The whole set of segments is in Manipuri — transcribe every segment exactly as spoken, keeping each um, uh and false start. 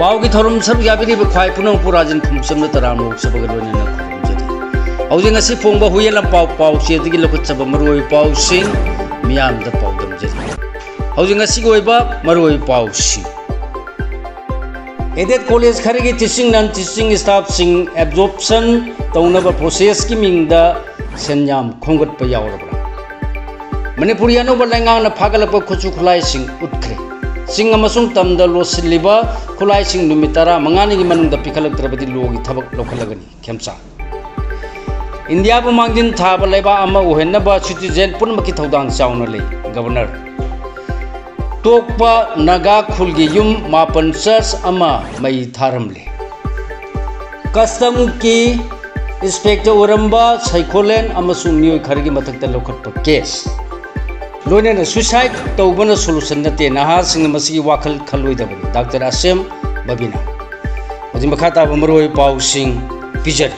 ꯄꯥꯎꯒꯤ ꯊꯧꯔꯝ ꯁꯔꯨꯛ ꯌꯥꯕꯤꯔꯤꯕ ꯈ꯭ꯋꯥꯏ ꯄꯨꯝꯅꯃꯛꯄꯨ ꯔꯥꯖꯦꯟ ꯈꯨꯝꯁꯝꯅ ꯇꯔꯥꯝꯅ ꯑꯣꯛꯆꯕꯒ ꯂꯣꯏꯅꯅ ꯈꯨꯔꯨꯝꯖꯔꯤ꯫ ꯍꯧꯖꯤꯛ ꯉꯁꯤ ꯐꯣꯡꯕ ꯍꯨꯏꯌꯦꯟ ꯂꯝꯄꯥꯎ ꯄꯥꯎꯆꯦꯗꯒꯤ ꯂꯧꯈꯠꯆꯕ ꯃꯔꯨꯑꯣꯏꯕ ꯄꯥꯎꯁꯤꯡ ꯃꯤꯌꯥꯝꯗ ꯄꯥꯎꯗꯝꯖꯔꯤ꯫ ꯍꯧꯖꯤꯛ ꯉꯁꯤꯒꯤ ꯑꯣꯏꯕ ꯃꯔꯨꯑꯣꯏꯕ ꯄꯥꯎꯁꯤꯡ꯫ Aided college ꯈꯔꯒꯤ teaching non teaching staffꯁꯤꯡ absorption ꯇꯧꯅꯕ processꯀꯤ ꯃꯤꯡꯗ ꯁꯦꯟꯌꯥꯝ ꯈꯣꯝꯒꯠꯄ ꯌꯥꯎꯔꯕ꯭ꯔꯥ? ꯃꯅꯤꯄꯨꯔꯒꯤ ꯑꯅꯧꯕ ꯂꯩꯉꯥꯛꯅ ꯐꯥꯒꯠꯂꯛꯄ ꯈꯨꯠꯁꯨ ꯈꯨꯠꯂꯥꯏꯁꯤꯡ ꯎꯠꯈ꯭ꯔꯦ꯫ ꯆꯤꯡ ꯑꯃꯁꯨꯡ ꯇꯝꯗ ꯂꯣꯠꯁꯤꯜꯂꯤꯕ ꯈꯨꯠꯂꯥꯏꯁꯤꯡ ꯅꯨꯃꯤꯠ ꯇꯔꯥꯃꯉꯥꯅꯤꯒꯤ ꯃꯅꯨꯡꯗ ꯄꯤꯈꯠꯂꯛꯇ꯭ꯔꯕꯗꯤ ꯂꯣꯒꯤ ꯊꯕꯛ ꯂꯧꯈꯠꯂꯒꯅꯤ꯫ ꯈꯦꯝꯆꯥꯡ꯫ ꯏꯟꯗꯤꯌꯥꯕꯨ ꯃꯥꯡꯖꯤꯟ ꯊꯥꯕ ꯂꯩꯕꯥꯛ ꯑꯃ ꯑꯣꯏꯍꯟꯅꯕ citizen ꯄꯨꯝꯅꯃꯛꯀꯤ ꯊꯧꯗꯥꯡ ꯆꯥꯎꯅ ꯂꯩ꯫ ꯒꯕꯔꯅꯔ꯫ ꯇꯣꯛꯄ ꯅꯥꯒꯥ ꯈꯨꯜꯒꯤ ꯌꯨꯝ ꯃꯥꯄꯟ church ꯑꯃ ꯃꯩ ꯊꯥꯔꯝꯂꯦ꯫ Customꯀꯤ inspector ꯑꯣꯏꯔꯝꯕ ꯁꯩꯈꯣꯂꯦꯟ ꯑꯃꯁꯨꯡ ꯃꯤꯑꯣꯏ ꯈꯔꯒꯤ ꯃꯊꯛꯇ ꯂꯧꯈꯠꯄ case꯫ ꯂꯣꯏꯅꯅ suicide ꯇꯧꯕꯅ solution ꯅꯠꯇꯦ, ꯅꯍꯥꯁꯤꯡꯅ ꯃꯁꯤꯒꯤ ꯋꯥꯈꯜ ꯈꯜꯂꯣꯏꯗꯕꯅꯤ꯫ ꯗꯥꯛꯇꯔ ꯑꯁꯦꯝ ꯕꯕꯤꯅꯥ꯫ ꯍꯧꯖꯤꯛ ꯃꯈꯥ ꯇꯥꯕ ꯃꯔꯨꯑꯣꯏꯕ ꯄꯥꯎꯁꯤꯡ ꯄꯤꯖꯔꯤ꯫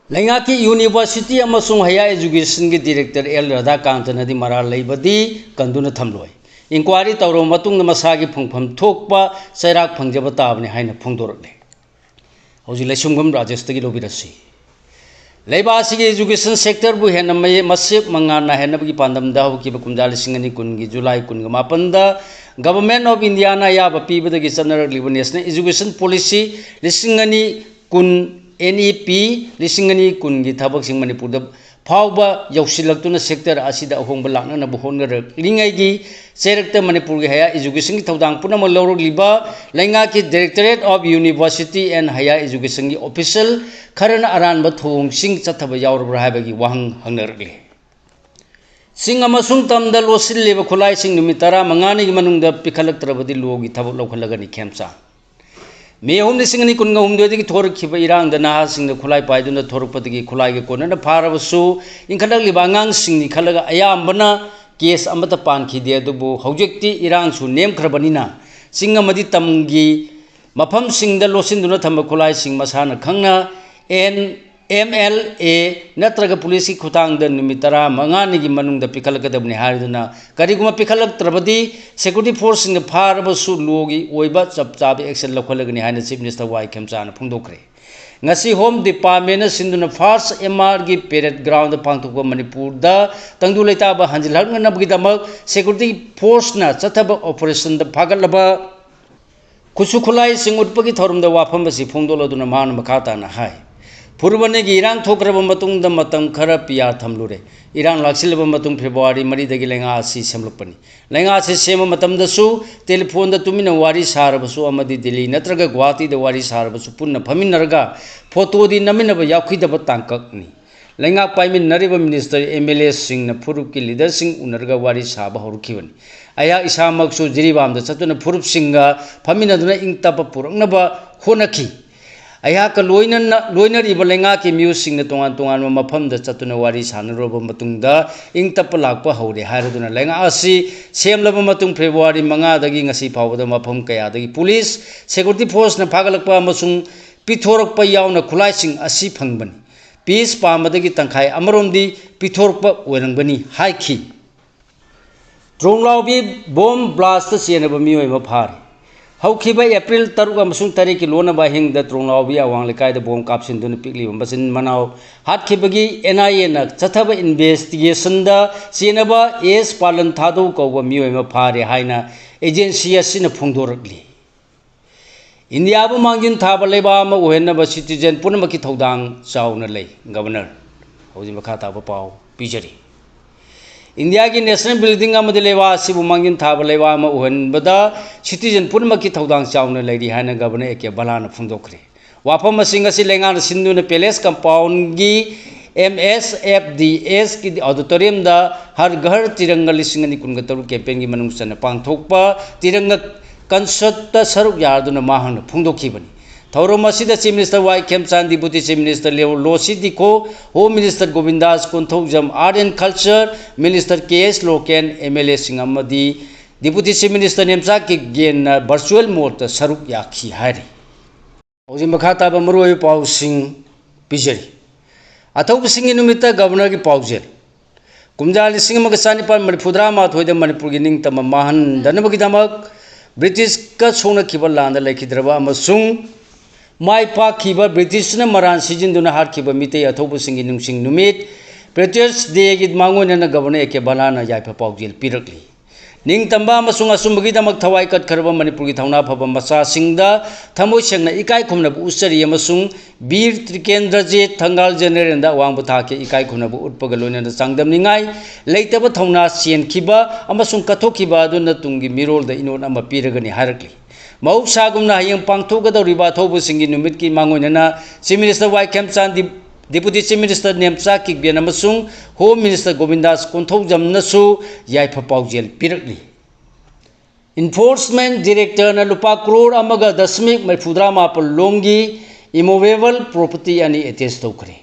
ꯂꯩꯉꯥꯛꯀꯤ university ꯑꯃꯁꯨꯡ higher educationꯒꯤ director ꯑꯦꯜ ꯔꯥꯙꯥꯀꯥꯟꯇꯅꯗꯤ ꯃꯔꯥꯜ ꯂꯩꯕꯗꯤ ꯀꯟꯗꯨꯅ ꯊꯝꯂꯣꯏ꯫ Inquiry ꯇꯧꯔꯕ ꯃꯇꯨꯡꯗ ꯃꯁꯥꯒꯤ ꯐꯪꯐꯝ ꯊꯣꯛꯄ ꯆꯩꯔꯥꯛ ꯐꯪꯖꯕ ꯇꯥꯕꯅꯤ ꯍꯥꯏꯅ ꯐꯣꯡꯗꯣꯔꯛꯂꯦ꯫ ꯍꯧꯖꯤꯛ ꯂꯩꯁꯨꯝꯕꯝ ꯔꯥꯖꯦꯁꯇꯒꯤ ꯂꯧꯕꯤꯔꯁꯤ꯫ ꯂꯩꯕꯥꯛ ꯑꯁꯤꯒꯤ education sectorꯕꯨ ꯍꯦꯟꯅ ꯃꯌꯦꯛ ꯃꯁꯦꯛ ꯃꯉꯥꯜ ꯅꯥꯏꯍꯟꯅꯕꯒꯤ ꯄꯥꯟꯗꯝꯗ ꯍꯧꯈꯤꯕ ꯀꯨꯝꯖꯥ ꯂꯤꯁꯤꯡ ꯑꯅꯤ ꯀꯨꯟꯒꯤ July ꯀꯨꯟꯒ ꯃꯥꯄꯟꯗ Government of Indiaꯅ ꯑꯌꯥꯕ ꯄꯤꯕꯗꯒꯤ ꯆꯠꯅꯔꯛꯂꯤꯕ National Education Policy ꯂꯤꯁꯤꯡ ꯑꯅꯤ ꯀꯨꯟ, NEP ꯂꯤꯁꯤꯡ ꯑꯅꯤ ꯀꯨꯟꯒꯤ ꯊꯕꯛꯁꯤꯡ ꯃꯅꯤꯄꯨꯔꯗ ꯐꯥꯎꯕ ꯌꯧꯁꯤꯜꯂꯛꯇꯨꯅ sector ꯑꯁꯤꯗ ꯑꯍꯣꯡꯕ ꯂꯥꯛꯅꯅꯕ ꯍꯣꯠꯅꯔꯛꯂꯤꯉꯩꯒꯤ ꯆꯩꯔꯛꯇ ꯃꯅꯤꯄꯨꯔꯒꯤ higher educationꯒꯤ ꯊꯧꯗꯥꯡ ꯄꯨꯝꯅꯃꯛ ꯂꯧꯔꯛꯂꯤꯕ ꯂꯩꯉꯥꯛꯀꯤ Directorate of University and Higher Educationꯒꯤ official ꯈꯔꯅ ꯑꯔꯥꯟꯕ ꯊꯧꯑꯣꯡꯁꯤꯡ ꯆꯠꯊꯕ ꯌꯥꯎꯔꯕ꯭ꯔꯥ ꯍꯥꯏꯕꯒꯤ ꯋꯥꯍꯪ ꯍꯪꯅꯔꯛꯂꯤ꯫ ꯆꯤꯡ ꯑꯃꯁꯨꯡ ꯇꯝꯗ ꯂꯣꯠꯁꯤꯜꯂꯤꯕ ꯈꯨꯠꯂꯥꯏꯁꯤꯡ ꯅꯨꯃꯤꯠ ꯇꯔꯥꯃꯉꯥꯅꯤꯒꯤ ꯃꯅꯨꯡꯗ ꯄꯤꯈꯠꯂꯛꯇ꯭ꯔꯕꯗꯤ ꯂꯣꯒꯤ ꯊꯕꯛ ꯂꯧꯈꯠꯂꯒꯅꯤ꯫ ꯈꯦꯝꯆꯥꯡ꯫ ꯃꯦ ꯑꯍꯨꯝ, ꯂꯤꯁꯤꯡ ꯑꯅꯤ ꯀꯨꯟꯒ ꯍꯨꯝꯗꯣꯏꯗꯒꯤ ꯊꯣꯔꯛꯈꯤꯕ ꯏꯔꯥꯡꯗ ꯅꯍꯥꯁꯤꯡꯅ ꯈꯨꯠꯂꯥꯏ ꯄꯥꯏꯗꯨꯅ ꯊꯣꯔꯛꯄꯗꯒꯤ ꯈꯨꯠꯂꯥꯏꯒ ꯀꯣꯟꯅꯅ ꯐꯥꯔꯕꯁꯨ, ꯏꯟꯈꯠꯂꯛꯂꯤꯕ ꯑꯉꯥꯡꯁꯤꯡꯅꯤ ꯈꯜꯂꯒ ꯑꯌꯥꯝꯕꯅ case ꯑꯃꯠꯇ ꯄꯥꯟꯈꯤꯗꯦ꯫ ꯑꯗꯨꯕꯨ ꯍꯧꯖꯤꯛꯇꯤ ꯏꯔꯥꯡꯁꯨ ꯅꯦꯝꯈ꯭ꯔꯕꯅꯤꯅ ꯆꯤꯡ ꯑꯃꯗꯤ ꯇꯝꯒꯤ ꯃꯐꯝꯁꯤꯡꯗ ꯂꯣꯠꯁꯤꯟꯗꯨꯅ ꯊꯝꯕ ꯈꯨꯠꯂꯥꯏꯁꯤꯡ ꯃꯁꯥꯅ ꯈꯪꯅ ꯑꯦꯟ ꯑꯦꯝ ꯑꯦꯜ ꯑꯦ ꯅꯠꯇ꯭ꯔꯒ ꯄꯨꯂꯤꯁꯀꯤ ꯈꯨꯠꯊꯥꯡꯗ ꯅꯨꯃꯤꯠ ꯇꯔꯥꯃꯉꯥꯅꯤꯒꯤ ꯃꯅꯨꯡꯗ ꯄꯤꯈꯠꯂꯛꯀꯗꯕꯅꯤ ꯍꯥꯏꯗꯨꯅ, ꯀꯔꯤꯒꯨꯝꯕ ꯄꯤꯈꯠꯂꯛꯇ꯭ꯔꯕꯗꯤ security forceꯁꯤꯡꯅ ꯐꯥꯔꯕꯁꯨ lawꯒꯤ ꯑꯣꯏꯕ ꯆꯞ ꯆꯥꯕ action ꯂꯧꯈꯠꯂꯒꯅꯤ ꯍꯥꯏꯅ Chief Minister ꯋꯥꯏ ꯈꯦꯝꯆꯥꯅ ꯐꯣꯡꯗꯣꯛꯈ꯭ꯔꯦ꯫ ꯉꯁꯤ Home Departmentꯅ ꯁꯤꯟꯗꯨꯅ First M Rꯒꯤ parade groundꯗ ꯄꯥꯡꯊꯣꯛꯄ ꯃꯅꯤꯄꯨꯔꯗ ꯇꯪꯗꯨ ꯂꯩꯇꯥꯕ ꯍꯟꯖꯤꯜꯍꯟꯅꯕꯒꯤꯗꯃꯛ security forceꯅ ꯆꯠꯊꯕ operationꯗ ꯐꯥꯒꯠꯂꯕ ꯈꯨꯠꯁꯨ ꯈꯨꯠꯂꯥꯏꯁꯤꯡ ꯎꯠꯄꯒꯤ ꯊꯧꯔꯝꯗ ꯋꯥꯐꯝ ꯑꯁꯤ ꯐꯣꯡꯗꯣꯛꯂꯗꯨꯅ ꯃꯍꯥꯛꯅ ꯃꯈꯥ ꯇꯥꯅ ꯍꯥꯏ, ꯐꯨꯔꯨꯞ ꯑꯅꯤꯒꯤ ꯏꯔꯥꯡ ꯊꯣꯛꯈ꯭ꯔꯕ ꯃꯇꯨꯡꯗ ꯃꯇꯝ ꯈꯔ ꯄꯤꯌꯥꯔ ꯊꯝꯂꯨꯔꯦ꯫ ꯏꯔꯥꯡ ꯂꯥꯛꯁꯤꯜꯂꯕ ꯃꯇꯨꯡ February ꯃꯔꯤꯗꯒꯤ ꯂꯩꯉꯥꯛ ꯑꯁꯤ ꯁꯦꯝꯂꯛꯄꯅꯤ꯫ ꯂꯩꯉꯥꯛ ꯑꯁꯤ ꯁꯦꯝꯕ ꯃꯇꯝꯗꯁꯨ telephone ꯇ ꯇꯨꯃꯤꯟꯅ ꯋꯥꯔꯤ ꯁꯥꯔꯕꯁꯨ ꯑꯃꯗꯤ ꯗꯤꯜꯂꯤ ꯅꯠꯇ꯭ꯔꯒ ꯒꯨꯋꯥꯍꯥꯇꯤꯗ ꯋꯥꯔꯤ ꯁꯥꯔꯕꯁꯨ ꯄꯨꯟꯅ ꯐꯝꯃꯤꯟꯅꯔꯒ photoꯗꯤ ꯅꯝꯃꯤꯟꯅꯕ ꯌꯥꯎꯈꯤꯗꯕ ꯇꯥꯡꯀꯛꯅꯤ꯫ ꯂꯩꯉꯥꯛ ꯄꯥꯏꯃꯤꯟꯅꯔꯤꯕ minister, M L Aꯁꯤꯡꯅ ꯐꯨꯔꯨꯞꯀꯤ leaderꯁꯤꯡ ꯎꯅꯔꯒ ꯋꯥꯔꯤ ꯁꯥꯕ ꯍꯧꯔꯛꯈꯤꯕꯅꯤ꯫ ꯑꯩꯍꯥꯛ ꯏꯁꯥꯃꯛꯁꯨ ꯖꯤꯔꯤꯕꯥꯝꯗ ꯆꯠꯇꯨꯅ ꯐꯨꯔꯨꯞꯁꯤꯡꯒ ꯐꯝꯃꯤꯟꯅꯗꯨꯅ ꯏꯪ ꯇꯞꯄ ꯄꯨꯔꯛꯅꯕ ꯍꯣꯠꯅꯈꯤ꯫ ꯑꯩꯍꯥꯛꯀ ꯂꯣꯏꯅꯅ, ꯂꯣꯏꯅꯔꯤꯕ ꯂꯩꯉꯥꯛꯀꯤ ꯃꯤꯑꯣꯏꯁꯤꯡꯅ ꯇꯣꯉꯥꯟ ꯇꯣꯉꯥꯟꯕ ꯃꯐꯝꯗ ꯆꯠꯇꯨꯅ ꯋꯥꯔꯤ ꯁꯥꯟꯅꯔꯨꯔꯕ ꯃꯇꯨꯡꯗ ꯏꯪ ꯇꯞꯄ ꯂꯥꯛꯄ ꯍꯧꯔꯦ ꯍꯥꯏꯔꯗꯨꯅ, ꯂꯩꯉꯥꯛ ꯑꯁꯤ ꯁꯦꯝꯂꯕ ꯃꯇꯨꯡ February ꯃꯉꯥꯗꯒꯤ ꯉꯁꯤ ꯐꯥꯎꯕꯗ ꯃꯐꯝ ꯀꯌꯥꯗꯒꯤ police, security forceꯅ ꯐꯥꯒꯠꯂꯛꯄ ꯑꯃꯁꯨꯡ ꯄꯤꯊꯣꯔꯛꯄ ꯌꯥꯎꯅ ꯈꯨꯠꯂꯥꯏꯁꯤꯡ ꯑꯁꯤ ꯐꯪꯕꯅꯤ꯫ Peace ꯄꯥꯝꯕꯗꯒꯤ ꯇꯪꯈꯥꯏ ꯑꯃꯔꯣꯝꯗꯤ ꯄꯤꯊꯣꯔꯛꯄ ꯑꯣꯏꯔꯝꯒꯅꯤ ꯍꯥꯏꯈꯤ꯫ ꯇ꯭ꯔꯣꯡꯂꯥꯎꯕꯤ bomb blast ꯆꯦꯟꯅꯕ ꯃꯤꯑꯣꯏ ꯑꯃ ꯐꯥꯔꯦ꯫ ꯍꯧꯈꯤꯕ April ꯇꯔꯨꯛ ꯑꯃꯁꯨꯡ ꯇꯔꯦꯠꯀꯤ ꯂꯣꯟꯅꯕ ꯑꯍꯤꯡꯗ ꯇ꯭ꯔꯣꯡꯂꯥꯎꯕꯤ ꯑꯋꯥꯡ ꯂꯩꯀꯥꯏꯗ bomb ꯀꯥꯞꯁꯤꯟꯗꯨꯅ ꯄꯤꯛꯂꯤꯕ ꯃꯆꯤꯟ ꯃꯅꯥꯎ ꯍꯥꯠꯈꯤꯕꯒꯤ N I Aꯅ ꯆꯠꯊꯕ investigationꯗ ꯆꯦꯟꯅꯕ ꯑꯦꯁ ꯄꯥꯂꯟ ꯊꯥꯗꯧ ꯀꯧꯕ ꯃꯤꯑꯣꯏ ꯑꯃ ꯐꯥꯔꯦ ꯍꯥꯏꯅ agency ꯑꯁꯤꯅ ꯐꯣꯡꯗꯣꯔꯛꯂꯤ꯫ ꯏꯟꯗꯤꯌꯥꯕꯨ ꯃꯥꯡꯖꯤꯟ ꯊꯥꯕ ꯂꯩꯕꯥꯛ ꯑꯃ ꯑꯣꯏꯍꯟꯅꯕ citizen ꯄꯨꯝꯅꯃꯛꯀꯤ ꯊꯧꯗꯥꯡ ꯆꯥꯎꯅ ꯂꯩ꯫ Governor, ꯍꯧꯖꯤꯛ ꯃꯈꯥ ꯇꯥꯕ ꯄꯥꯎ ꯄꯤꯖꯔꯤ꯫ ꯏꯟꯗꯤꯌꯥꯒꯤ national building ꯑꯃꯗꯤ ꯂꯩꯕꯥꯛ ꯑꯁꯤꯕꯨ ꯃꯥꯡꯖꯤꯟ ꯊꯥꯕ ꯂꯩꯕꯥꯛ ꯑꯃ ꯑꯣꯏꯍꯟꯕꯗ citizen ꯄꯨꯝꯅꯃꯛꯀꯤ ꯊꯧꯗꯥꯡ ꯆꯥꯎꯅ ꯂꯩꯔꯤ ꯍꯥꯏꯅ Governor A K ꯕꯂꯥꯅ ꯐꯣꯡꯗꯣꯛꯈ꯭ꯔꯦ꯫ ꯋꯥꯐꯝ ꯑꯁꯤ ꯉꯁꯤ ꯂꯩꯉꯥꯛꯅ ꯁꯤꯟꯗꯨꯅ Palace Compoundꯒꯤ M S F D Sꯀꯤ auditoriumꯗ ꯍꯔ ꯘꯔ ꯇꯤꯔꯪꯒ ꯂꯤꯁꯤꯡ ꯑꯅꯤ ꯀꯨꯟꯒ ꯇꯔꯨꯛ campaignꯒꯤ ꯃꯅꯨꯡ ꯆꯟꯅ ꯄꯥꯡꯊꯣꯛꯄ ꯇꯤꯔꯪꯒ concertꯇ ꯁꯔꯨꯛ ꯌꯥꯗꯨꯅ ꯃꯍꯥꯛꯅ ꯐꯣꯡꯗꯣꯛꯈꯤꯕꯅꯤ꯫ ꯊꯧꯔꯝ ꯑꯁꯤꯗ Chief Minister Y Khemchand, Deputy Chief Minister Losii Dikho, Home Minister Govindas Konthoujam, Art and Culture Minister K S Loken, M L Aꯁꯤꯡ ꯑꯃꯗꯤ Deputy Chief Minister Nemcha ꯀꯤꯞꯒꯦꯟꯅ virtual modeꯇ ꯁꯔꯨꯛ ꯌꯥꯈꯤ ꯍꯥꯏꯔꯤ꯫ ꯍꯧꯖꯤꯛ ꯃꯈꯥ ꯇꯥꯕ ꯃꯔꯨꯑꯣꯏꯕ ꯄꯥꯎꯁꯤꯡ ꯄꯤꯖꯔꯤ꯫ ꯑꯊꯧꯕꯁꯤꯡꯒꯤ ꯅꯨꯃꯤꯠꯇ ꯒꯕꯔꯅꯔꯒꯤ ꯄꯥꯎꯖꯦꯜ꯫ ꯀꯨꯝꯖꯥ ꯂꯤꯁꯤꯡ ꯑꯃꯒ ꯆꯅꯤꯄꯥꯟ ꯃꯔꯤꯐꯨꯇꯔꯥ ꯃꯥꯊꯣꯏꯗ ꯃꯅꯤꯄꯨꯔꯒꯤ ꯅꯤꯡꯇꯝꯕ ꯃꯥꯡꯍꯟꯗꯅꯕꯒꯤꯗꯃꯛ ꯕ꯭ꯔꯤꯇꯤꯁꯀ ꯁꯣꯛꯅꯈꯤꯕ ꯂꯥꯟꯗ ꯂꯩꯈꯤꯗ꯭ꯔꯕ ꯑꯃꯁꯨꯡ ꯃꯥꯏ ꯄꯥꯛꯈꯤꯕ ꯕ꯭ꯔꯤꯇꯤꯁꯅ ꯃꯔꯥꯟ ꯁꯤꯖꯤꯟꯗꯨꯅ ꯍꯥꯠꯈꯤꯕ ꯃꯤꯇꯩ ꯑꯊꯧꯕꯁꯤꯡꯒꯤ ꯅꯤꯡꯁꯤꯡ ꯅꯨꯃꯤꯠ, Patriots Day ꯒꯤ ꯃꯥꯡꯑꯣꯏꯅꯅ ꯒꯕꯔꯅꯔ ꯑꯦ ꯀꯦ ꯕꯂꯥꯅ ꯌꯥꯏꯐ ꯄꯥꯎꯖꯦꯜ ꯄꯤꯔꯛꯂꯤ꯫ ꯅꯤꯡꯇꯝꯕ ꯑꯃꯁꯨꯡ ꯑꯆꯨꯝꯕꯒꯤꯗꯃꯛ ꯊꯋꯥꯏ ꯀꯠꯈ꯭ꯔꯕ ꯃꯅꯤꯄꯨꯔꯒꯤ ꯊꯧꯅꯥ ꯐꯕ ꯃꯆꯥꯁꯤꯡꯗ ꯊꯃꯣꯏ ꯁꯦꯡꯅ ꯏꯀꯥꯏ ꯈꯨꯝꯅꯕ ꯎꯠꯆꯔꯤ ꯑꯃꯁꯨꯡ ꯕꯤꯔ ꯇ꯭ꯔꯤꯀꯦꯟꯗ꯭ꯔꯖꯤꯠ ꯊꯪꯒꯥꯜ ꯖꯦꯅꯦꯔꯦꯜꯗ ꯑꯋꯥꯡꯕ ꯊꯥꯛꯀꯤ ꯏꯀꯥꯏ ꯈꯨꯝꯅꯕ ꯎꯠꯄꯒ ꯂꯣꯏꯅꯅ ꯆꯥꯡꯗꯝꯅꯤꯡꯉꯥꯏ ꯂꯩꯇꯕ ꯊꯧꯅꯥ ꯆꯦꯟꯈꯤꯕ ꯑꯃꯁꯨꯡ ꯀꯠꯊꯣꯛꯈꯤꯕ ꯑꯗꯨꯅ ꯇꯨꯡꯒꯤ ꯃꯤꯔꯣꯜꯗ ꯏꯅꯣꯠ ꯑꯃ ꯄꯤꯔꯒꯅꯤ ꯍꯥꯏꯔꯛꯂꯤ꯫ ꯃꯍꯧꯁꯥꯒꯨꯝꯅ ꯍꯌꯦꯡ ꯄꯥꯡꯊꯣꯛꯀꯗꯧꯔꯤꯕ ꯑꯊꯧꯕꯁꯤꯡꯒꯤ ꯅꯨꯃꯤꯠꯀꯤ ꯃꯥꯡꯑꯣꯏꯅꯅ Chief Minister Y ꯈꯦꯝꯆꯥꯟ, Dep-, Deputy Chief Minister Nemcha ꯀꯤꯛꯕꯦꯟ ꯑꯃꯁꯨꯡ Home Minister ꯒꯣꯕꯤꯟꯗꯥꯁ ꯀꯣꯟꯊꯧꯖꯝꯅꯁꯨ ꯌꯥꯏꯐ ꯄꯥꯎꯖꯦꯜ ꯄꯤꯔꯛꯂꯤ꯫ Enforcement Director ꯅ ꯂꯨꯄꯥ ꯀ꯭ꯔꯣꯔ ꯑꯃꯒ ꯗꯁꯃꯤꯛ ꯃꯔꯤꯐꯨꯇꯔꯥ ꯃꯥꯄꯜ ꯂꯣꯝꯒꯤ immovable property ꯑꯅꯤ attach ꯇꯧꯈ꯭ꯔꯦ꯫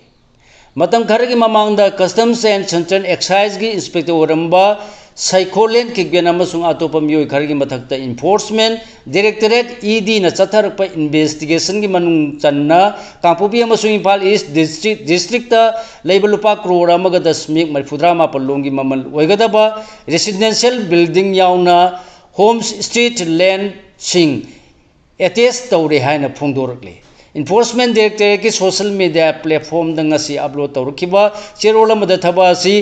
ꯃꯇꯝ ꯈꯔꯒꯤ ꯃꯃꯥꯡꯗ Customs and Central Excise ꯀꯤ Inspector ꯑꯣꯏꯔꯝꯕ ꯁꯩꯈꯣꯂꯦꯟ ꯀꯤꯛꯕꯦꯟ ꯑꯃꯁꯨꯡ ꯑꯇꯣꯞꯄ ꯃꯤꯑꯣꯏ ꯈꯔꯒꯤ ꯃꯊꯛꯇ Enforcement Directorate, E D ꯅ ꯆꯠꯊꯔꯛꯄ investigation ꯒꯤ ꯃꯅꯨꯡ ꯆꯟꯅ ꯀꯥꯡꯄꯣꯛꯄꯤ ꯑꯃꯁꯨꯡ ꯏꯝꯐꯥꯜ East District, District ꯇ ꯂꯩꯕ ꯂꯨꯄꯥ ꯀ꯭ꯔꯣꯔ ꯑꯃꯒ ꯗꯁꯃꯤꯛ ꯃꯔꯤꯐꯨꯇꯔꯥ ꯃꯥꯄꯜ ꯂꯣꯝꯒꯤ ꯃꯃꯜ ꯑꯣꯏꯒꯗꯕ residential building ꯌꯥꯎꯅ homestead land ꯁꯤꯡ attach ꯇꯧꯔꯦ ꯍꯥꯏꯅ ꯐꯣꯡꯗꯣꯔꯛꯂꯤ꯫ Enforcement Directorate ꯀꯤ social media platform ꯗ ꯉꯁꯤ upload ꯇꯧꯔꯛꯈꯤꯕ ꯆꯦꯔꯣꯜ ꯑꯃꯗ ꯊꯕꯛ ꯑꯁꯤ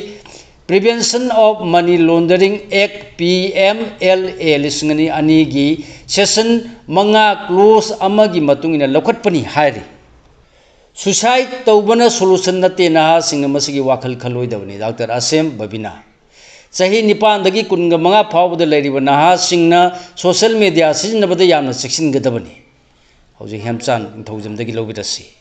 Prevention of Money Laundering Act, P M L A, ꯂꯤꯁꯤꯡ ꯑꯅꯤ ꯑꯅꯤꯒꯤ section ꯃꯉꯥ clause ꯑꯃꯒꯤ ꯃꯇꯨꯡ ꯏꯟꯅ ꯂꯧꯈꯠꯄꯅꯤ ꯍꯥꯏꯔꯤ꯫ Suicide ꯇꯧꯕꯅ solution ꯅꯠꯇꯦ, ꯅꯍꯥꯁꯤꯡꯅ ꯃꯁꯤꯒꯤ ꯋꯥꯈꯜ ꯈꯜꯂꯣꯏꯗꯕꯅꯤ, ꯗꯥꯛꯇꯔ ꯑꯁꯦꯝ ꯕꯕꯤꯅꯥ꯫ ꯆꯍꯤ ꯅꯤꯄꯥꯟꯗꯒꯤ ꯀꯨꯟꯒ ꯃꯉꯥ ꯐꯥꯎꯕꯗ ꯂꯩꯔꯤꯕ ꯅꯍꯥꯁꯤꯡꯅ social media ꯁꯤꯖꯤꯟꯅꯕꯗ ꯌꯥꯝꯅ ꯆꯦꯛꯁꯤꯟꯒꯗꯕꯅꯤ꯫ ꯍꯧꯖꯤꯛ ꯍꯦꯝꯆꯥꯟ ꯅꯤꯡꯊꯧꯖꯝꯗꯒꯤ ꯂꯧꯕꯤꯔꯁꯤ꯫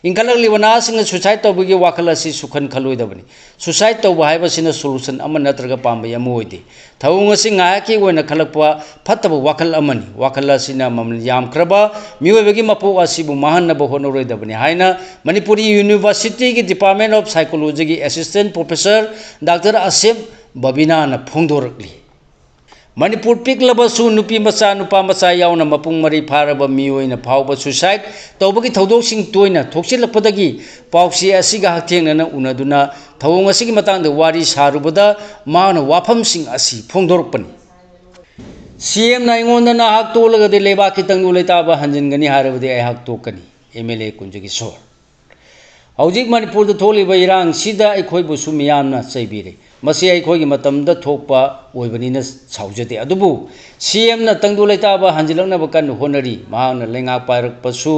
ꯏꯟꯈꯠꯂꯛꯂꯤꯕ ꯅꯍꯥꯁꯤꯡꯅ suicide ꯇꯧꯕꯒꯤ ꯋꯥꯈꯜ ꯑꯁꯤ ꯁꯨꯛꯈꯟ ꯈꯜꯂꯣꯏꯗꯕꯅꯤ꯫ Suicide ꯇꯧꯕ ꯍꯥꯏꯕꯁꯤꯅ solution ꯑꯃ ꯅꯠꯇ꯭ꯔꯒ ꯄꯥꯝꯕꯩ ꯑꯃ ꯑꯣꯏꯗꯦ꯫ ꯊꯧꯑꯣꯡ ꯑꯁꯤ ꯉꯥꯏꯍꯥꯛꯀꯤ ꯑꯣꯏꯅ ꯈꯜꯂꯛꯄ ꯐꯠꯇꯕ ꯋꯥꯈꯜ ꯑꯃꯅꯤ꯫ ꯋꯥꯈꯜ ꯑꯁꯤꯅ ꯃꯃꯜ ꯌꯥꯝꯈ꯭ꯔꯕ ꯃꯤꯑꯣꯏꯕꯒꯤ ꯃꯄꯣꯛ ꯑꯁꯤꯕꯨ ꯃꯥꯡꯍꯟꯅꯕ ꯍꯣꯠꯅꯔꯣꯏꯗꯕꯅꯤ ꯍꯥꯏꯅ ꯃꯅꯤꯄꯨꯔꯤ University ꯒꯤ Department of Psychology ꯒꯤ Assistant Professor ꯗꯥꯛꯇꯔ ꯑꯁꯦꯝ ꯕꯕꯤꯅꯥꯅ ꯐꯣꯡꯗꯣꯔꯛꯂꯤ꯫ ꯃꯅꯤꯄꯨꯔ ꯄꯤꯛꯂꯕꯁꯨ ꯅꯨꯄꯤ ꯃꯆꯥ, ꯅꯨꯄꯥ ꯃꯆꯥ ꯌꯥꯎꯅ ꯃꯄꯨꯡ ꯃꯔꯩ ꯐꯥꯔꯕ ꯃꯤꯑꯣꯏꯅ ꯐꯥꯎꯕ suicide ꯇꯧꯕꯒꯤ ꯊꯧꯗꯣꯛꯁꯤꯡ ꯇꯣꯏꯅ ꯊꯣꯛꯆꯤꯜꯂꯛꯄꯗꯒꯤ ꯄꯥꯎꯆꯦ ꯑꯁꯤꯒ ꯍꯛꯊꯦꯡꯅꯅ ꯎꯅꯗꯨꯅ ꯊꯧꯑꯣꯡ ꯑꯁꯤꯒꯤ ꯃꯇꯥꯡꯗ ꯋꯥꯔꯤ ꯁꯥꯔꯨꯕꯗ ꯃꯍꯥꯛꯅ ꯋꯥꯐꯝꯁꯤꯡ ꯑꯁꯤ ꯐꯣꯡꯗꯣꯔꯛꯄꯅꯤ꯫ ꯁꯤ ꯑꯦꯝꯅ ꯑꯩꯉꯣꯟꯗ "ꯅꯍꯥꯛ ꯇꯣꯛꯂꯒꯗꯤ ꯂꯩꯕꯥꯛꯀꯤ ꯇꯪꯗꯨ ꯂꯩꯇꯥꯕ ꯍꯟꯖꯤꯟꯒꯅꯤ ꯍꯥꯏꯔꯕꯗꯤ ꯑꯩꯍꯥꯛ ꯇꯣꯛꯀꯅꯤ"꯫ ꯑꯦꯝ ꯑꯦꯜ ꯑꯦ ꯀꯨꯟꯖꯒꯤ ꯁꯣꯔ꯫ ꯍꯧꯖꯤꯛ ꯃꯅꯤꯄꯨꯔꯗ ꯊꯣꯛꯂꯤꯕ ꯏꯔꯥꯡꯁꯤꯗ ꯑꯩꯈꯣꯏꯕꯨꯁꯨ ꯃꯤꯌꯥꯝꯅ ꯆꯩꯕꯤꯔꯦ꯫ ꯃꯁꯤ ꯑꯩꯈꯣꯏꯒꯤ ꯃꯇꯝꯗ ꯊꯣꯛꯄ ꯑꯣꯏꯕꯅꯤꯅ ꯁꯥꯎꯖꯗꯦ꯫ ꯑꯗꯨꯕꯨ ꯁꯤ ꯑꯦꯝꯅ ꯇꯪꯗꯨ ꯂꯩꯇꯥꯕ ꯍꯟꯖꯤꯜꯂꯛꯅꯕ ꯀꯟꯅ ꯍꯣꯠꯅꯔꯤ꯫ ꯃꯍꯥꯛꯅ ꯂꯩꯉꯥꯛ ꯄꯥꯏꯔꯛꯄꯁꯨ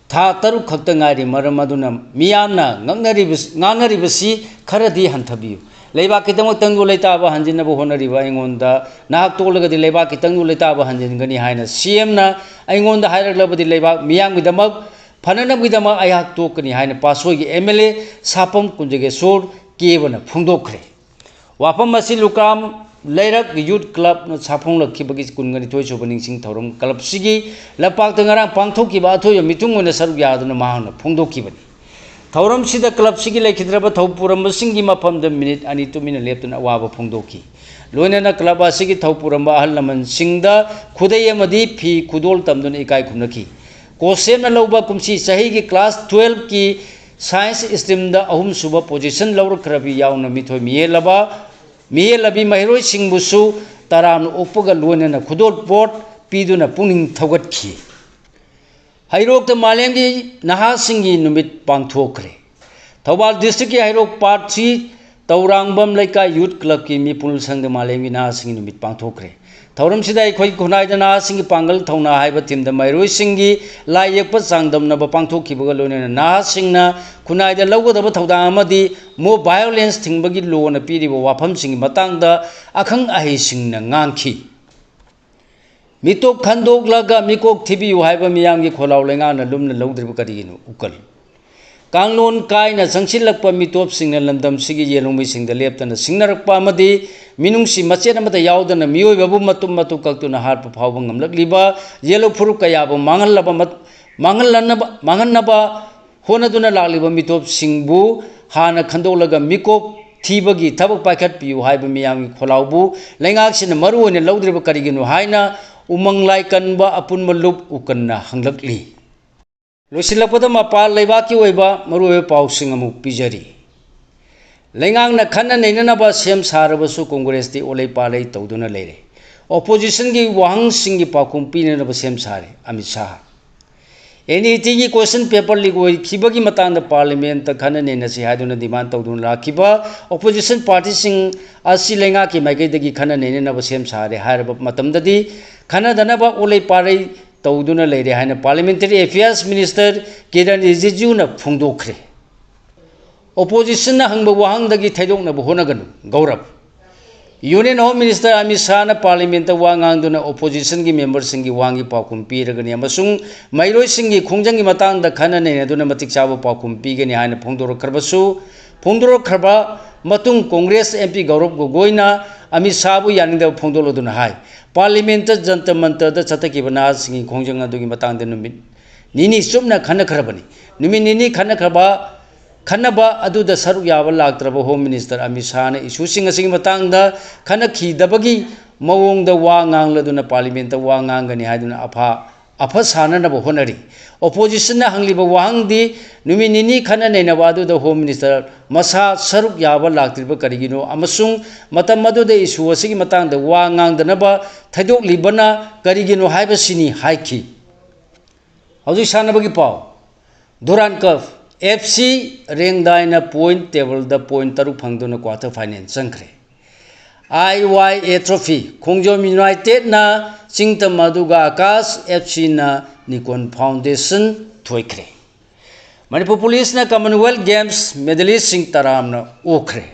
ꯊꯥ ꯇꯔꯨꯛ ꯈꯛꯇ ꯉꯥꯏꯔꯤ꯫ ꯃꯔꯝ ꯑꯗꯨꯅ ꯃꯤꯌꯥꯝꯅ ꯉꯛꯅꯔꯤꯕ-, ꯉꯥꯡꯅꯔꯤꯕꯁꯤ ꯈꯔꯗꯤ ꯍꯟꯊꯕꯤꯌꯨ꯫ ꯂꯩꯕꯥꯛꯀꯤꯗꯃꯛ ꯇꯪꯗꯨ ꯂꯩꯇꯥꯕ ꯍꯟꯖꯤꯟꯅꯕ ꯍꯣꯠꯅꯔꯤꯕ ꯑꯩꯉꯣꯟꯗ "ꯅꯍꯥꯛ ꯇꯣꯛꯂꯒꯗꯤ ꯂꯩꯕꯥꯛꯀꯤ ꯇꯪꯗꯨ ꯂꯩꯇꯥꯕ ꯍꯟꯖꯤꯟꯒꯅꯤ" ꯍꯥꯏꯅ ꯁꯤ ꯑꯦꯝꯅ ꯑꯩꯉꯣꯟꯗ ꯍꯥꯏꯔꯛꯂꯕꯗꯤ ꯂꯩꯕꯥꯛ ꯃꯤꯌꯥꯝꯒꯤꯗꯃꯛ ꯐꯅꯅꯕꯒꯤꯗꯃꯛ ꯑꯩꯍꯥꯛ ꯇꯣꯛꯀꯅꯤ ꯍꯥꯏꯅ ꯄꯥꯠꯁꯣꯏꯒꯤ ꯑꯦꯝ ꯑꯦꯜ ꯑꯦ ꯁꯥꯄꯝ ꯀꯨꯟꯖꯒꯦꯁꯣꯔ ꯀꯦꯕꯅ ꯐꯣꯡꯗꯣꯛꯈ꯭ꯔꯦ꯫ ꯋꯥꯐꯝ ꯑꯁꯤ ꯂꯨꯀ꯭ꯔꯥꯝ ꯂꯩꯔꯛ ꯌꯨꯠ ꯀ꯭ꯂꯕꯅ ꯁꯥꯐꯣꯡꯂꯛꯈꯤꯕꯒꯤ ꯀꯨꯟꯒ ꯅꯤꯊꯣꯏ ꯁꯨꯕ ꯅꯤꯡꯁꯤꯡ ꯊꯧꯔꯝ ꯀ꯭ꯂꯕꯁꯤꯒꯤ ꯂꯝꯄꯥꯛꯇ ꯉꯔꯥꯡ ꯄꯥꯡꯊꯣꯛꯈꯤꯕ ꯑꯊꯣꯏꯕ ꯃꯤꯇꯤꯡ ꯑꯣꯏꯅ ꯁꯔꯨꯛ ꯌꯥꯗꯨꯅ ꯃꯍꯥꯛꯅ ꯐꯣꯡꯗꯣꯛꯈꯤꯕꯅꯤ꯫ ꯊꯧꯔꯝꯁꯤꯗ ꯀ꯭ꯂꯕꯁꯤꯒꯤ ꯂꯩꯈꯤꯗ꯭ꯔꯕ ꯊꯧ ꯄꯨꯔꯝꯕꯁꯤꯡꯒꯤ ꯃꯐꯝꯗ ꯃꯤꯅꯤꯠ ꯑꯅꯤ ꯇꯨꯃꯤꯟꯅ ꯂꯦꯞꯇꯨꯅ ꯑꯋꯥꯕ ꯐꯣꯡꯗꯣꯛꯈꯤ꯫ ꯂꯣꯏꯅꯅ ꯀ꯭ꯂꯕ ꯑꯁꯤꯒꯤ ꯊꯧ ꯄꯨꯔꯝꯕ ꯑꯍꯜ ꯂꯃꯟꯁꯤꯡꯗ ꯈꯨꯗꯩ ꯑꯃꯗꯤ ꯐꯤ ꯈꯨꯗꯣꯜ ꯇꯝꯗꯨꯅ ꯏꯀꯥꯏ ꯈꯨꯝꯅꯈꯤ꯫ ꯀꯣꯁꯦꯞꯅ ꯂꯧꯕ ꯀꯨꯝꯁꯤ ꯆꯍꯤꯒꯤ ꯀ꯭ꯂꯥꯁ ꯇꯨꯌꯦꯜꯐꯀꯤ ꯁꯥꯏꯟꯁ ꯁ꯭ꯇ꯭ꯔꯤꯝꯗ ꯑꯍꯨꯝꯁꯨꯕ ꯄꯣꯖꯤꯁꯟ ꯂꯧꯔꯛꯈ꯭ꯔꯕꯤ ꯌꯥꯎꯅ ꯃꯤꯊꯣꯏ ꯃꯤꯍꯦꯜꯂꯕ, ꯃꯤꯍꯦꯜꯂꯕꯤ ꯃꯍꯩꯔꯣꯏꯁꯤꯡꯕꯨꯁꯨ ꯇꯔꯥꯝꯅ ꯑꯣꯛꯄꯒ ꯂꯣꯏꯅꯅ ꯈꯨꯗꯣꯜꯄꯣꯠ ꯄꯤꯗꯨꯅ ꯄꯨꯛꯅꯤꯡ ꯊꯧꯒꯠꯈꯤ꯫ ꯍꯩꯔꯣꯛꯇ ꯃꯥꯂꯦꯝꯒꯤ ꯅꯍꯥꯁꯤꯡꯒꯤ ꯅꯨꯃꯤꯠ ꯄꯥꯡꯊꯣꯛꯈ꯭ꯔꯦ꯫ ꯊꯧꯕꯥꯜ ꯗꯤꯁꯇ꯭ꯔꯤꯛꯀꯤ ꯍꯩꯔꯣꯛ ꯄꯥꯔꯠ ꯊ꯭ꯔꯤ ꯇꯧꯔꯥꯡꯕꯝ ꯂꯩꯀꯥꯏ ꯌꯨꯠ ꯀ꯭ꯂꯕꯀꯤ ꯃꯤꯄꯨꯅ ꯁꯪꯗ ꯃꯥꯂꯦꯝꯒꯤ ꯅꯍꯥꯁꯤꯡꯒꯤ ꯅꯨꯃꯤꯠ ꯄꯥꯡꯊꯣꯛꯈ꯭ꯔꯦ꯫ ꯊꯧꯔꯝꯁꯤꯗ "ꯑꯩꯈꯣꯏꯒꯤ ꯈꯨꯟꯅꯥꯏꯗ ꯅꯍꯥꯁꯤꯡꯒꯤ ꯄꯥꯡꯒꯜ ꯊꯧꯅꯥ" ꯍꯥꯏꯕ ꯊꯤꯝꯗ ꯃꯍꯩꯔꯣꯏꯁꯤꯡꯒꯤ ꯂꯥꯏ ꯌꯦꯛꯄ ꯆꯥꯡꯗꯝꯅꯕ ꯄꯥꯡꯊꯣꯛꯈꯤꯕꯒ ꯂꯣꯏꯅꯅ ꯅꯍꯥꯁꯤꯡꯅ ꯈꯨꯟꯅꯥꯏꯗ ꯂꯧꯒꯗꯕ ꯊꯧꯗꯥꯡ ꯑꯃꯗꯤ ꯃꯣ ꯚꯥꯏꯑꯣꯂꯦꯟꯁ ꯊꯤꯡꯕꯒꯤ ꯂꯣꯅ ꯄꯤꯔꯤꯕ ꯋꯥꯐꯝꯁꯤꯡꯒꯤ ꯃꯇꯥꯡꯗ ꯑꯈꯪ ꯑꯍꯩꯁꯤꯡꯅ ꯉꯥꯡꯈꯤ꯫ "ꯃꯤꯇꯣꯞ ꯈꯟꯗꯣꯛꯂꯒ ꯃꯤꯀꯣꯛ ꯊꯤꯕꯤꯌꯨ" ꯍꯥꯏꯕ ꯃꯤꯌꯥꯝꯒꯤ ꯈꯣꯜꯂꯥꯎ ꯂꯩꯉꯥꯛꯅ ꯂꯨꯝꯅ ꯂꯧꯗ꯭ꯔꯤꯕ ꯀꯔꯤꯒꯤꯅꯣ? ꯎꯀꯜ꯫ ꯀꯥꯡꯂꯣꯟ ꯀꯥꯏꯅ ꯆꯪꯁꯤꯜꯂꯛꯄ ꯃꯤꯇꯣꯞꯁꯤꯡꯅ ꯂꯝꯗꯝꯁꯤꯒꯤ ꯌꯦꯜꯍꯧꯃꯤꯁꯤꯡꯗ ꯂꯦꯞꯇꯅ ꯁꯤꯡꯅꯔꯛꯄ ꯑꯃꯗꯤ ꯃꯤꯅꯨꯡꯁꯤ ꯃꯆꯦꯠ ꯑꯃꯠꯇ ꯌꯥꯎꯗꯅ ꯃꯤꯑꯣꯏꯕꯕꯨ ꯃꯇꯨꯝ ꯃꯇꯨꯝ ꯀꯛꯇꯨꯅ ꯍꯥꯠꯄ ꯐꯥꯎꯕ ꯉꯝꯂꯛꯂꯤꯕ ꯌꯦꯜꯍꯧ ꯐꯨꯔꯨꯞ ꯀꯌꯥꯕꯨ ꯃꯥꯡꯍꯜꯂꯕ ꯃꯠ-, ꯃꯥꯡꯍꯜꯂꯅꯕ, ꯃꯥꯡꯍꯟꯅꯕ ꯍꯣꯠꯅꯗꯨꯅ ꯂꯥꯛꯂꯤꯕ ꯃꯤꯇꯣꯞꯁꯤꯡꯕꯨ ꯍꯥꯟꯅ ꯈꯟꯗꯣꯛꯂꯒ ꯃꯤꯀꯣꯛ ꯊꯤꯕꯒꯤ ꯊꯕꯛ ꯄꯥꯏꯈꯠꯄꯤꯌꯨ ꯍꯥꯏꯕ ꯃꯤꯌꯥꯝꯒꯤ ꯈꯣꯜꯂꯥꯎꯕꯨ ꯂꯩꯉꯥꯛꯁꯤꯅ ꯃꯔꯨ ꯑꯣꯏꯅ ꯂꯧꯗ꯭ꯔꯤꯕ ꯀꯔꯤꯒꯤꯅꯣ ꯍꯥꯏꯅ ꯎꯃꯪ ꯂꯥꯏ ꯀꯟꯕ ꯑꯄꯨꯟꯕ ꯂꯨꯞ ꯎꯀꯟꯅ ꯍꯪꯂꯛꯂꯤ꯫ ꯂꯣꯏꯁꯤꯜꯂꯛꯄꯗ ꯃꯄꯥꯟ ꯂꯩꯕꯥꯛꯀꯤ ꯑꯣꯏꯕ ꯃꯔꯨꯑꯣꯏꯕ ꯄꯥꯎꯁꯤꯡ ꯑꯃꯨꯛ ꯄꯤꯖꯔꯤ꯫ ꯂꯩꯉꯥꯛꯅ ꯈꯟꯅ ꯅꯩꯅꯅꯕ ꯁꯦꯝ ꯁꯥꯔꯕꯁꯨ ꯀꯣꯡꯒ꯭ꯔꯦꯁꯇꯤ ꯑꯣꯂꯩ ꯄꯥꯂꯩ ꯇꯧꯗꯨꯅ ꯂꯩꯔꯦ꯫ ꯑꯣꯄꯣꯖꯤꯁꯟꯒꯤ ꯋꯥꯍꯪꯁꯤꯡꯒꯤ ꯄꯥꯎꯈꯨꯝ ꯄꯤꯅꯅꯕ ꯁꯦꯝ ꯁꯥꯔꯦ Amit Shah. NETꯒꯤ question paper leak ꯑꯣꯏꯈꯤꯕꯒꯤ ꯃꯇꯥꯡꯗ ꯄꯥꯔꯂꯤꯌꯥꯃꯦꯟꯠꯇ ꯈꯟꯅ ꯅꯩꯅꯁꯤ ꯍꯥꯏꯗꯨꯅ demand ꯇꯧꯗꯨꯅ ꯂꯥꯛꯈꯤꯕ ꯑꯣꯄꯣꯖꯤꯁꯟ ꯄꯥꯔꯇꯤꯁꯤꯡ ꯑꯁꯤ ꯂꯩꯉꯥꯛꯀꯤ ꯃꯥꯏꯀꯩꯗꯒꯤ ꯈꯟꯅ ꯅꯩꯅꯅꯕ ꯁꯦꯝ ꯁꯥꯔꯦ ꯍꯥꯏꯔꯕ ꯃꯇꯝꯗꯗꯤ ꯈꯟꯅꯗꯅꯕ ꯑꯣꯂꯩ ꯄꯥꯂꯩ ꯇꯧꯗꯨꯅ ꯂꯩꯔꯦ ꯍꯥꯏꯅ Parliamentary Affairs Minister ꯀꯤꯔꯟ ꯔꯤꯖꯤꯖꯨꯅ ꯐꯣꯡꯗꯣꯛꯈ꯭ꯔꯦ꯫ ꯑꯣꯄꯣꯖꯤꯁꯟꯅ ꯍꯪꯕ ꯋꯥꯍꯪꯗꯒꯤ ꯊꯩꯗꯣꯛꯅꯕ ꯍꯣꯠꯅꯒꯅꯨ, ꯒꯧꯔꯕ꯫ Union Home Minister ꯑꯃꯤꯠ ꯁꯥꯍꯅ ꯄꯥꯔꯂꯤꯌꯥꯃꯦꯟꯠꯇ ꯋꯥ ꯉꯥꯡꯗꯨꯅ ꯑꯣꯄꯣꯖꯤꯁꯟꯒꯤ ꯃꯦꯝꯕꯔꯁꯤꯡꯒꯤ ꯋꯥꯍꯪꯒꯤ ꯄꯥꯎꯈꯨꯝ ꯄꯤꯔꯒꯅꯤ ꯑꯃꯁꯨꯡ ꯃꯍꯩꯔꯣꯏꯁꯤꯡꯒꯤ ꯈꯣꯡꯖꯪꯒꯤ ꯃꯇꯥꯡꯗ ꯈꯟꯅ ꯅꯩꯅꯗꯨꯅ ꯃꯇꯤꯛ ꯆꯥꯕ ꯄꯥꯎꯈꯨꯝ ꯄꯤꯒꯅꯤ ꯍꯥꯏꯅ ꯐꯣꯡꯗꯣꯔꯛꯈ꯭ꯔꯕꯁꯨ, ꯐꯣꯡꯗꯣꯔꯛꯈ꯭ꯔꯕ ꯃꯇꯨꯡ ꯀꯣꯡꯒ꯭ꯔꯦꯁ MP ꯒꯧꯔꯕ ꯒꯣꯒꯣꯏꯅ ꯑꯃꯤꯠ ꯁꯥꯍꯕꯨ ꯌꯥꯅꯤꯡꯗꯕ ꯐꯣꯡꯗꯣꯛꯂꯗꯨꯅ ꯍꯥꯏ, ꯄꯥꯔꯂꯤꯌꯥꯃꯦꯟꯠꯇ ꯖꯟꯇꯔ ꯃꯟꯇꯔꯗ ꯆꯠꯊꯈꯤꯕ ꯅꯍꯥꯁꯤꯡꯒꯤ ꯈꯣꯡꯖꯪ ꯑꯗꯨꯒꯤ ꯃꯇꯥꯡꯗ ꯅꯨꯃꯤꯠ ꯅꯤꯅꯤ ꯆꯨꯞꯅ ꯈꯟꯅꯈ꯭ꯔꯕꯅꯤ꯫ ꯅꯨꯃꯤꯠ ꯅꯤꯅꯤ ꯈꯟꯅꯈ꯭ꯔꯕ, ꯈꯟꯅꯕ ꯑꯗꯨꯗ ꯁꯔꯨꯛ ꯌꯥꯕ ꯂꯥꯛꯇ꯭ꯔꯕ Home Minister ꯑꯃꯤꯠ ꯁꯥꯍꯅ ꯏꯁꯨꯁꯤꯡ ꯑꯁꯤꯒꯤ ꯃꯇꯥꯡꯗ ꯈꯟꯅꯈꯤꯗꯕꯒꯤ ꯃꯑꯣꯡꯗ ꯋꯥ ꯉꯥꯡꯂꯗꯨꯅ ꯄꯥꯔꯂꯤꯌꯥꯃꯦꯟꯠꯇ ꯋꯥ ꯉꯥꯡꯒꯅꯤ ꯍꯥꯏꯗꯨꯅ ꯑꯐ, ꯑꯐ ꯁꯥꯅꯅꯕ ꯍꯣꯠꯅꯔꯤ꯫ ꯑꯣꯄꯣꯖꯤꯁꯟꯅ ꯍꯪꯂꯤꯕ ꯋꯥꯍꯪꯗꯤ ꯅꯨꯃꯤꯠ ꯅꯤꯅꯤ ꯈꯟꯅ ꯅꯩꯅꯕ ꯑꯗꯨꯗ Home Minister ꯃꯁꯥ ꯁꯔꯨꯛ ꯌꯥꯕ ꯂꯥꯛꯇ꯭ꯔꯤꯕ ꯀꯔꯤꯒꯤꯅꯣ ꯑꯃꯁꯨꯡ ꯃꯇꯝ ꯑꯗꯨꯗ ꯏꯁꯨ ꯑꯁꯤꯒꯤ ꯃꯇꯥꯡꯗ ꯋꯥ ꯉꯥꯡꯗꯅꯕ ꯊꯩꯗꯣꯛꯂꯤꯕꯅ ꯀꯔꯤꯒꯤꯅꯣ ꯍꯥꯏꯕꯁꯤꯅꯤ ꯍꯥꯏꯈꯤ꯫ ꯍꯧꯖꯤꯛ ꯁꯥꯟꯅꯕꯒꯤ ꯄꯥꯎ꯫ Durand Cup, FC ꯔꯦꯡꯗꯥꯏꯅ point tableꯗ point ꯇꯔꯨꯛ ꯐꯪꯗꯨꯅ quarter final ꯆꯪꯈ꯭ꯔꯦ꯫ IYA Trophy, ꯈꯣꯡꯖꯣꯝ Unitedꯅ ꯆꯤꯡꯇꯝ ꯑꯗꯨꯒ ꯑꯀꯥꯁ FCꯅ ꯅꯤꯀꯣꯟ Foundation ꯊꯣꯏꯈ꯭ꯔꯦ꯫ ꯃꯅꯤꯄꯨꯔ ꯄꯨꯂꯤꯁꯅ Commonwealth Games medalistꯁꯤꯡ ꯇꯔꯥꯝꯅ ꯑꯣꯛꯈ꯭ꯔꯦ꯫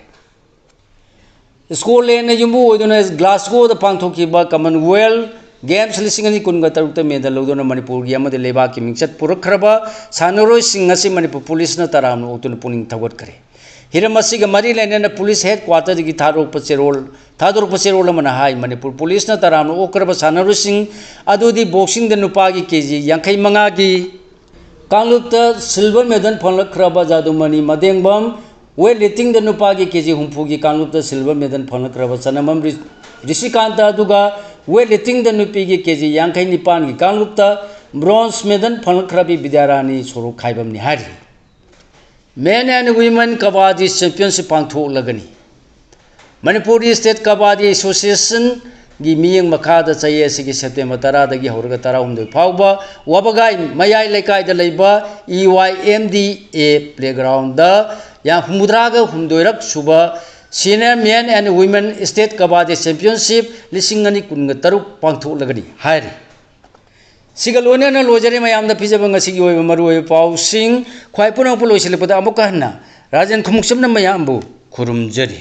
ꯁ꯭ꯀꯣꯠꯂꯦꯟꯅ ꯌꯨꯝꯕꯨ ꯑꯣꯏꯗꯨꯅ ꯒ꯭ꯂꯥꯁꯒꯣꯗ ꯄꯥꯡꯊꯣꯛꯈꯤꯕ Commonwealth Games ꯂꯤꯁꯤꯡ ꯑꯅꯤ ꯀꯨꯟꯒ ꯇꯔꯨꯛꯇ medal ꯂꯧꯗꯨꯅ ꯃꯅꯤꯄꯨꯔꯒꯤ ꯑꯃꯗꯤ ꯂꯩꯕꯥꯛꯀꯤ ꯃꯤꯡꯆꯠ ꯄꯨꯔꯛꯈ꯭ꯔꯕ ꯁꯥꯟꯅꯔꯣꯏꯁꯤꯡ ꯑꯁꯤ ꯃꯅꯤꯄꯨꯔ ꯄꯨꯂꯤꯁꯅ ꯇꯔꯥꯝꯅ ꯑꯣꯛꯇꯨꯅ ꯄꯨꯛꯅꯤꯡ ꯊꯧꯒꯠꯈ꯭ꯔꯦ꯫ ꯍꯤꯔꯝ ꯑꯁꯤꯒ ꯃꯔꯤ ꯂꯩꯅꯅ ꯄꯨꯂꯤꯁ headquarterꯗꯒꯤ ꯊꯥꯗꯣꯔꯛꯄ ꯆꯦꯔꯣꯜ, ꯊꯥꯗꯣꯔꯛꯄ ꯆꯦꯔꯣꯜ ꯑꯃꯅ ꯍꯥꯏ, ꯃꯅꯤꯄꯨꯔ ꯄꯨꯂꯤꯁꯅ ꯇꯔꯥꯝꯅ ꯑꯣꯛꯈ꯭ꯔꯕ ꯁꯥꯟꯅꯔꯣꯏꯁꯤꯡ ꯑꯗꯨꯗꯤ boxingꯗ ꯅꯨꯄꯥꯒꯤ KG ꯌꯥꯡꯈꯩ ꯃꯉꯥꯒꯤ ꯀꯥꯡꯂꯨꯞꯇ silver medal ꯐꯪꯂꯛꯈ꯭ꯔꯕ ꯖꯥꯗꯨꯃꯅꯤ ꯃꯗꯦꯡꯕꯝ, Weight liftingꯗ ꯅꯨꯄꯥꯒꯤ ꯀꯦ ꯖꯤ ꯍꯨꯝꯐꯨꯒꯤ ꯀꯥꯡꯂꯨꯞꯇ silver medal ꯐꯪꯂꯛꯈ꯭ꯔꯕ ꯆꯅꯃꯝ ꯔꯤ-, ꯔꯤꯁꯤꯀꯥꯟꯇ, ꯑꯗꯨꯒ weight liftingꯗ ꯅꯨꯄꯤꯒꯤ ꯀꯦ ꯖꯤ ꯌꯥꯡꯈꯩ ꯅꯤꯄꯥꯟꯒꯤ ꯀꯥꯡꯂꯨꯞꯇ bronze medal ꯐꯪꯂꯛꯈ꯭ꯔꯕꯤ ꯕꯤꯗ꯭ꯌꯥꯔꯥꯅꯤ ꯁꯣꯔꯨ ꯈꯥꯏꯕꯝꯅꯤ ꯍꯥꯏꯔꯤ꯫ Men and Women Kabaddi Championship ꯄꯥꯡꯊꯣꯛꯂꯒꯅꯤ꯫ ꯃꯅꯤꯄꯨꯔꯒꯤ State Kabaddi Associationꯒꯤ ꯃꯤꯠꯌꯦꯡ ꯃꯈꯥꯗ ꯆꯍꯤ ꯑꯁꯤꯒꯤ September ꯇꯔꯥꯗꯒꯤ ꯍꯧꯔꯒ ꯇꯔꯥꯍꯨꯝꯗꯣꯏ ꯐꯥꯎꯕ ꯋꯥꯕꯒꯥꯏ ꯃꯌꯥꯏ ꯂꯩꯀꯥꯏꯗ ꯂꯩꯕ E Y M D A playgroundꯗ ꯌꯥ-, ꯍꯨꯝꯐꯨꯇꯔꯥꯒ ꯍꯨꯝꯗꯣꯏꯔꯛ ꯁꯨꯕ Senior Men and Women State Kabaddi Championship ꯂꯤꯁꯤꯡ ꯑꯅꯤ ꯀꯨꯟꯒ ꯇꯔꯨꯛ ꯄꯥꯡꯊꯣꯛꯂꯒꯅꯤ ꯍꯥꯏꯔꯤ꯫ ꯁꯤꯒ ꯂꯣꯏꯅꯅ ꯂꯣꯏꯖꯔꯦ ꯃꯌꯥꯝꯗ ꯄꯤꯖꯕ ꯉꯁꯤꯒꯤ ꯑꯣꯏꯕ ꯃꯔꯨꯑꯣꯏꯕ ꯄꯥꯎꯁꯤꯡ꯫ ꯈ꯭ꯋꯥꯏ ꯄꯨꯝꯅꯃꯛꯄꯨ ꯂꯣꯏꯁꯤꯜꯂꯛꯄꯗ ꯑꯃꯨꯛꯀ ꯍꯟꯅ ꯔꯥꯖꯦꯟ ꯈꯨꯃꯨꯛꯆꯝꯅ ꯃꯌꯥꯝꯕꯨ ꯈꯨꯔꯨꯝꯖꯔꯤ꯫